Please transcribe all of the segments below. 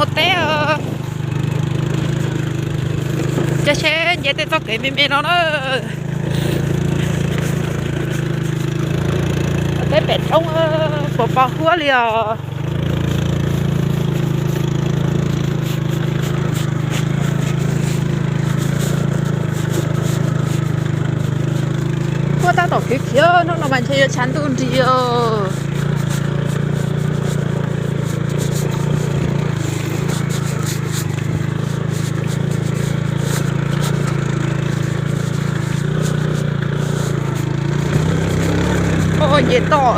Teb, coj seb nce tej txoj kev me me no na. Teb pem roob, puas pos huab li os. Huab tab tom khiav khiav, hnub no mas ntshe yuav tshav ntuj nrig os. Nce toj.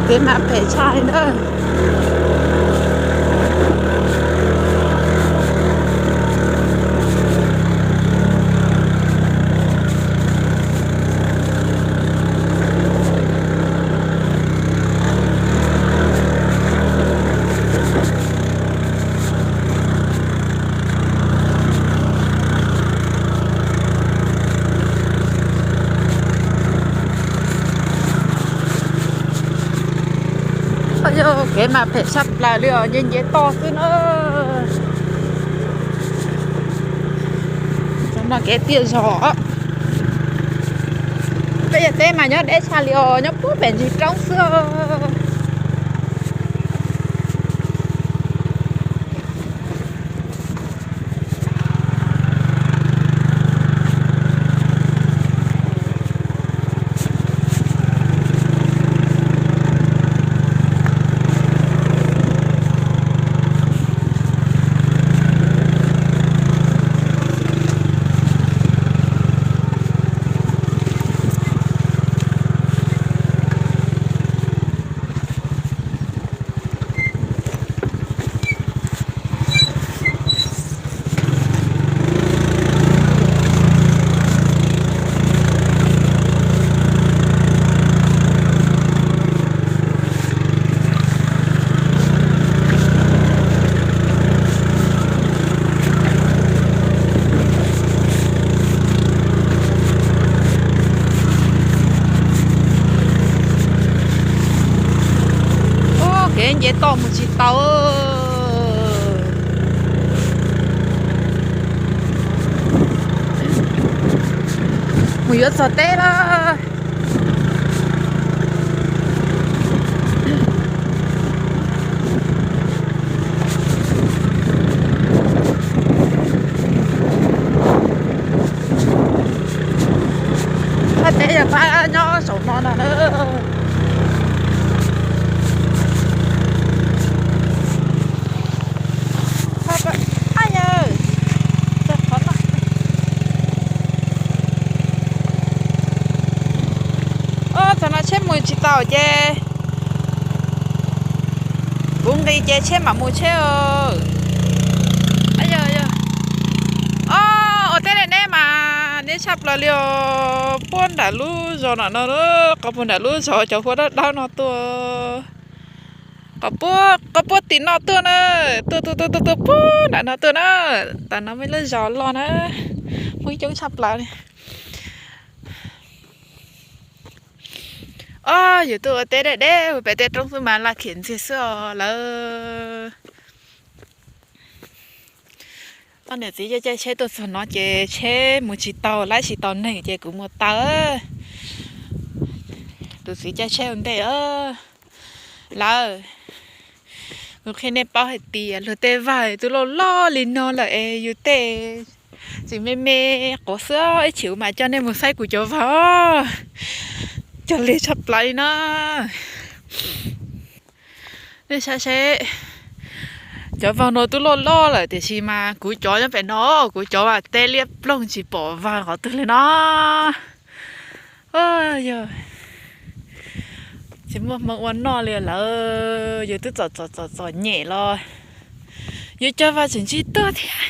Kev mas phem tshaj li na. Yog kev mas phem tshaj plaws li os, nce nce toj xwb na. Cov no kev tiaj zog. Peb yog teb mas nyob deb tshaj li os, nyob puag pem ntsis roob xwb. Kev nce toj mus tsis tau. Mus yuav txog teb lawm. Phab teb yog phab nyob saum no ntag na. Txog no tsheb mus tsis tau ces kuv nqis ces tsheb mam mus tsheb. Os, ua teb deb deb mas deb tshaj plaws li os. Puag nram lub zos no no, qhov puag nram lub zos cov huab dawb dawb no tuaj. Qhov puag tim no tuaj na, tuaj tuaj tuaj tuaj puag nram no tuaj na. Tam no muaj ib lub zos loj na, Hmoob coob tshaj plaws li. Os, yus tuaj ua teb deb deb pem tej roob xwb mas laj khiav ntxiag xwb os lawv. Ob niam txiv caij tsheb tuaj txog no ces tsheb mus tsis tau, laib tsis tau neeg ces kuv mus tau. Tus txiv caij tsheb ua ntej lawm. Kuv qhia nej paub hais tias luag tej vag twb loj loj li no lawm es yus tej tseem me me quav xwb. Ib chim kuv mam coj nej mus saib kuv cov vag, cog lig tshaj plaws li no. Nej saib seb, cov vag no twb loj loj lawm tiam sis mas kuv cov nyob pem no, kuv cov mas teb liab ploog tsis pom vag qhov twg li no. Yog tsis muaj hmoo ua noj li lawm, yus twb txom txom txom txom nyem los yus cov vag tseem ntsig tuag thiab.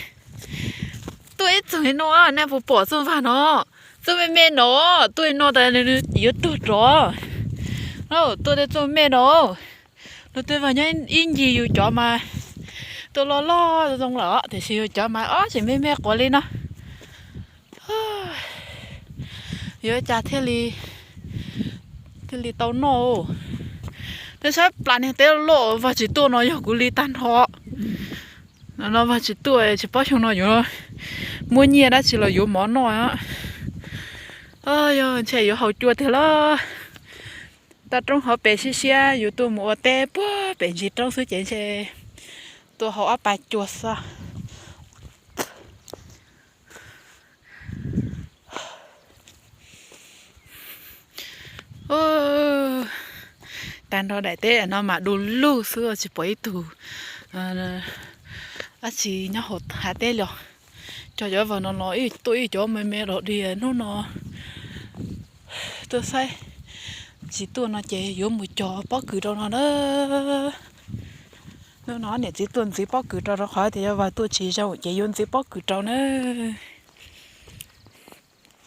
Tuaj ib txoog li no, nej puas pom txooj vag no? Txooj me me no, tuaj li no tas yuav tuag rov. Tuaj tej txuj me no, luag tej vag nyob ib ncig yus cov mas tuaj loj loj zoo lawm tiam sis yus cov mas ob tseem me me quav li no. Yuav cas thiaj li tau noj. Tej sab plas niag teb loj vag tsis tuaj no yog kuv li tag nrho. No vag tsis tuaj tsis paub xyoo no yuav muab nyiaj dab tsi los yuav mov noj. Yog ntshe yuav haus cua tiag lawm. Toj roob hauv pes siab siab yus tuaj mus ua teb puag pem ntsis roob xwb ces ntshe tuaj haus ob pas cua xwb. Tag nrho daim teb no mas du lug xwb tsis pom ib tug dab tsi nyob hauv hav teb li. Cov cov vag no los tuaj ib cov me me los dig hnub no. Tuaj saib tsis tuaj no ces yuav mus cog pob kws rau no na. Hnub no niam txiv tuaj ntxiv pob kws rau rau qhov tias yog vag tuaj tsis zoo ces yuav ntxiv pob kws rau nawb.